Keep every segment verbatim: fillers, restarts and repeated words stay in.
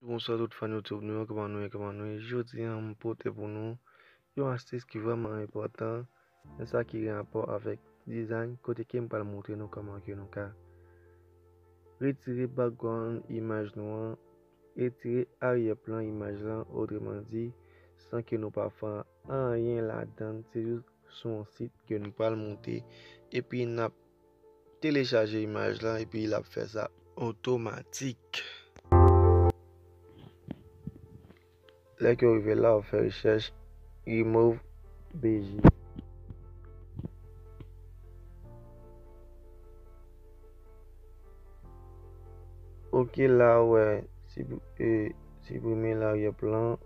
Bonswa tout fan YouTube nou yo, kòman nou ye, kòman nou ye? Jodi a, m pote pou nou yon astis ki vrèman enpòtan, men sa ki gen rapò avèk dizayn, kote ke m pral montre nou kòman ke nou ka retire background imaj nou an, retire aryè plan imaj lan, otreman di, san ke nou pa fè anyen ladan l, se jis sou yon sit ke nou pral monte, epi n ap telechaje imaj lan, epi l ap fè sa otomatik. Lè ke w rive la, w ap fè rechèch remove B G. Ok, la w wè, sip-, e, siprime larye plan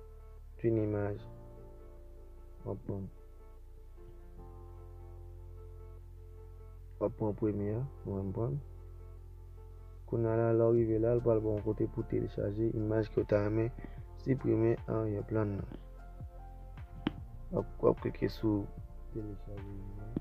d'une image. W ap pran. W ap pran premye a, mwen m pran l. Kounye a la, lè w rive la, l pral ba w yon kote pou telechaje imaj ke w ta renmen siprime aryè plan nan. W ap, w ap klike sou telechaje imaj.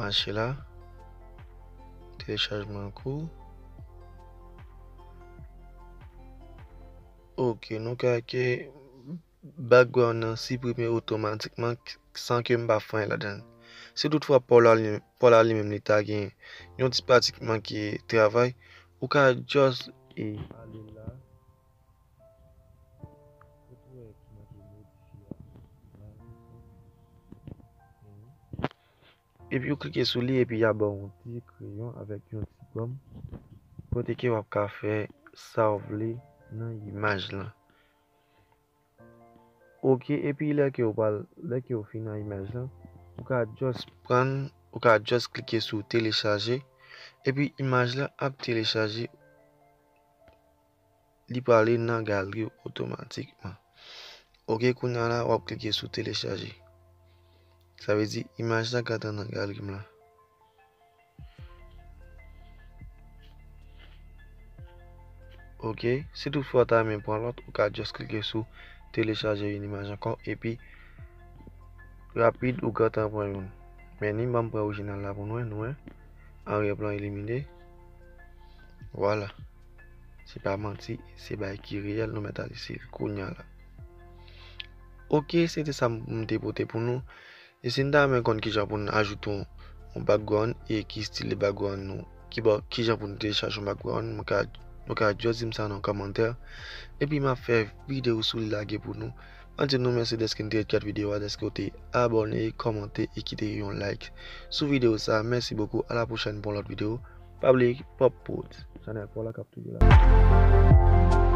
Mache la. Telechajman an kou. Ok, nou ka ke background nan siprime otomatikman k-, san ke m pa fè anyen ladan l. Si toutfwa pa w la li, pa w la li menm li ta gen yon ti pratikman ki travay, ou ka just e ale la. Ou tou wè ki make modifye a. Epi ou klike sou li epi y a ba w yon ti kreyon avèk yon ti gòm kote ke w ap ka fè sa w vle nan imaj lan. Ok, epi lè ke w pral, lè ke w fin nan imaj lan, ou ka just pran, ou ka just klike sou telechaje, epi imaj lan ap telechaje, li prale nan galri w otomatikman. Ok, kounye a la, w ap klike sou telechaje. Sa vle di, imaj la gentan nan galri m la. Ok, si toutfwa w ta renmen pran lòt, ou ka just klike sou telechaje yon imaj ankò, epi rapid ou gentan pran youn. Men ni ban m pran orijinal la pou nou wè, nou wè. Arrière plan éliminé. Vwala. Se pa manti, se bagay ki reyèl, nou mèt al eseye l kounye a la. Ok, se te sa m te pote pou nou. E si n ta renmen konn kijan pou n ajoute yon, yon background e ki stil de background nou, ki bò, kijan pou n telechaje yon background, nou ka, nou ka just di m sa nan kòmantè. Epi m ap fè videyo sou li lage pou nou. Ann di nou mèsi dèske n te ret gad videyo a, dèske w te abòne, kòmante e kite yon like sou videyo sa. Mèsi bokou, a la pwochèn pou yon lòt videyo. Pa bliye, Pop Prod, chanèl pa w la k ap toujou la.